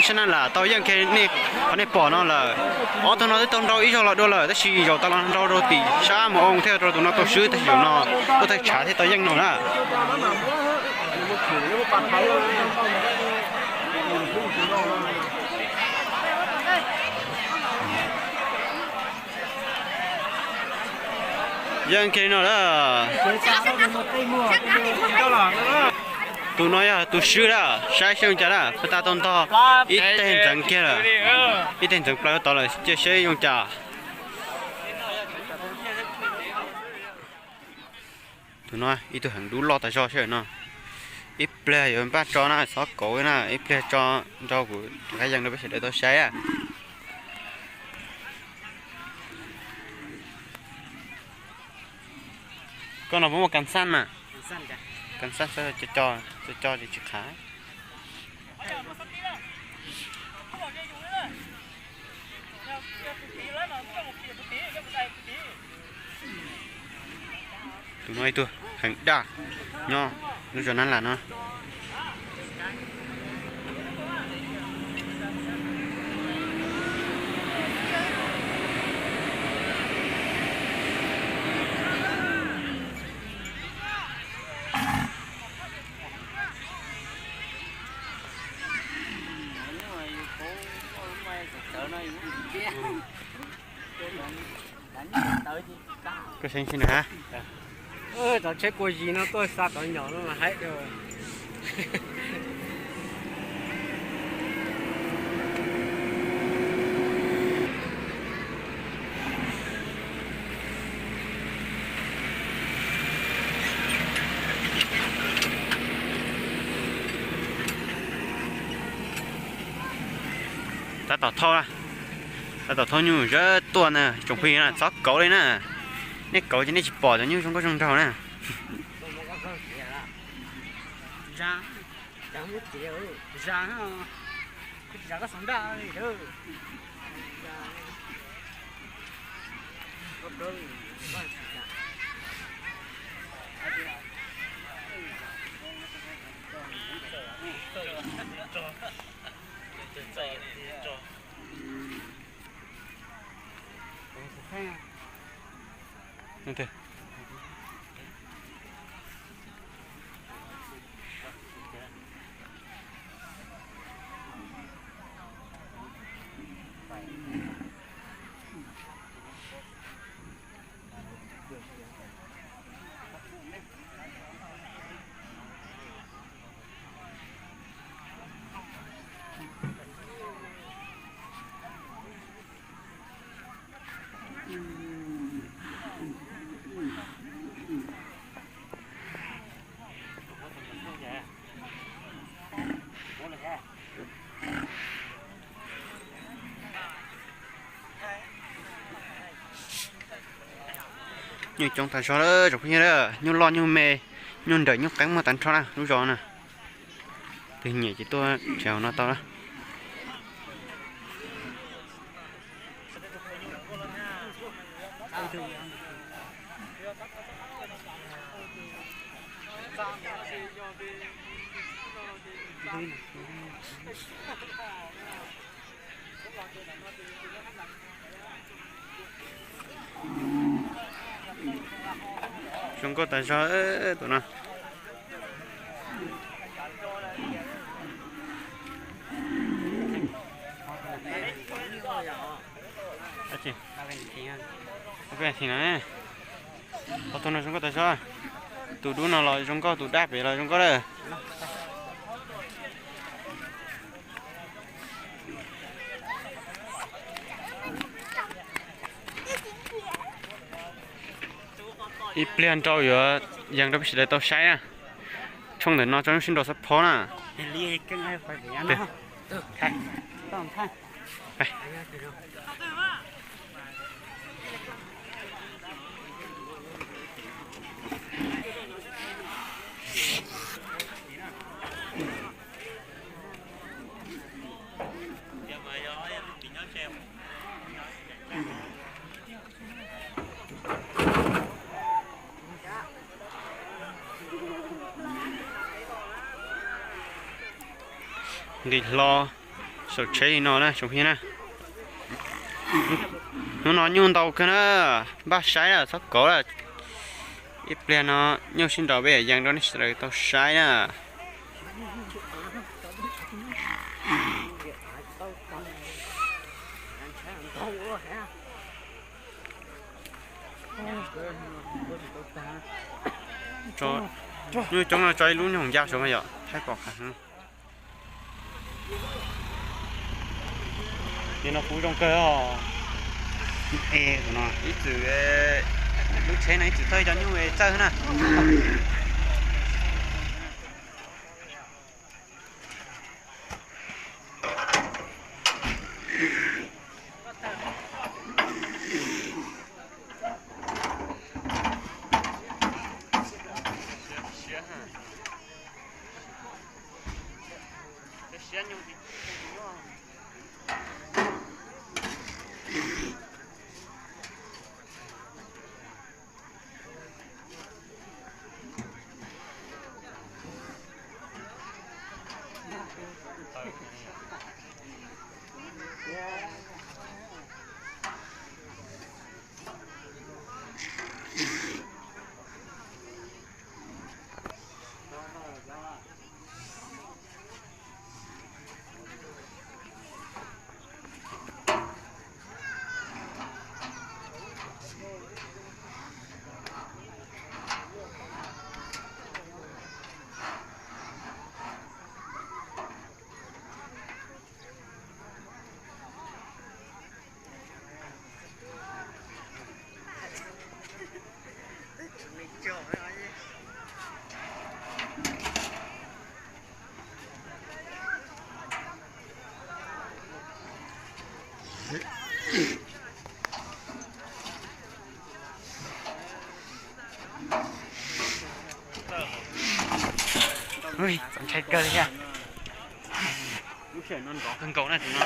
Sab na lam tau yeej kiag nej, qhov nej pom no lawm. Ob tug no twb tau nrau ib zaug los dua lawm, tab sis zaum tas los nrau rau tim sab mus oo thiaj rau tus no tau swb, tab sis zaum no tuaj thawj tshav thiaj tau yeej no na. Yeej kiag li no lawm. Tus no yog tus swb lawm, saib seb zoo cas lawm, peb tau ntog ib teg ntxeev kiag lawm, ib teg ntxeev plaws tod lawm, cia seb zoo cas. Tus no ib tug heev dub loj tas zog sab no. Ib pliag yuav npaj tso na, txhob kauv na, ib pliag tso nrog kuv rov qab yees rau peb sawv daws tau saib. Koj no puas muaj kas xaj mas? Kas xaj, co co tsis qhav. Tus no ib tug heev daj nyob lub zos Nab Lam no. Koj saib seb nws hab. Cov tsheb kua zis no tuaj xa cov nyom no mas haib dua. Tab tom thauj, tab tom thauj nyuj zawb tuaj na tsoom phooj ywg na, txhob kauv li na. Nej kauv ces nej tsis pom cov nyuj zoo nkauj zoo nraug na. Nyuj coob tag zog lawm tsoom phooj ywg, nyuj loj nyuj me, nyuj nrawm nyuj qeeb muaj tag nrho na lub zos na. Twg nyiam ces tuaj tsev hauv no tau na. Zoo nkauj tas zog tus no. Ob tug no zoo nkauj tas zog. Tus dub no los zoo nkauj, tus dab pem los zoo nkauj lawm. Ib pliag nrau yuav yees rau peb sawv daws tau saib na. Tshooj ntawm no tso sib nraus xab phob na. Nqis hlo, Saum tsheb li no na tsoom phooj ywg na. Hnub no nyuj ntau kawg na, npaj saib lawm txhob kov lawm. Ib pliag no nyuj sib nraus peb yees rau nej sawv daws tau saib na. Nyuj coob no tso ib lub nyuj hoom ncaj saud mas yom, thaij pom qhov. Nim no kuv zoo kawg os. Ib txwm lub tsheb no ib txwm thawj cov nyuj txawj na. Ui, txaus ntshai kawg li thiab. Lub sij hawm no nrov kawg nkaus na tus no na.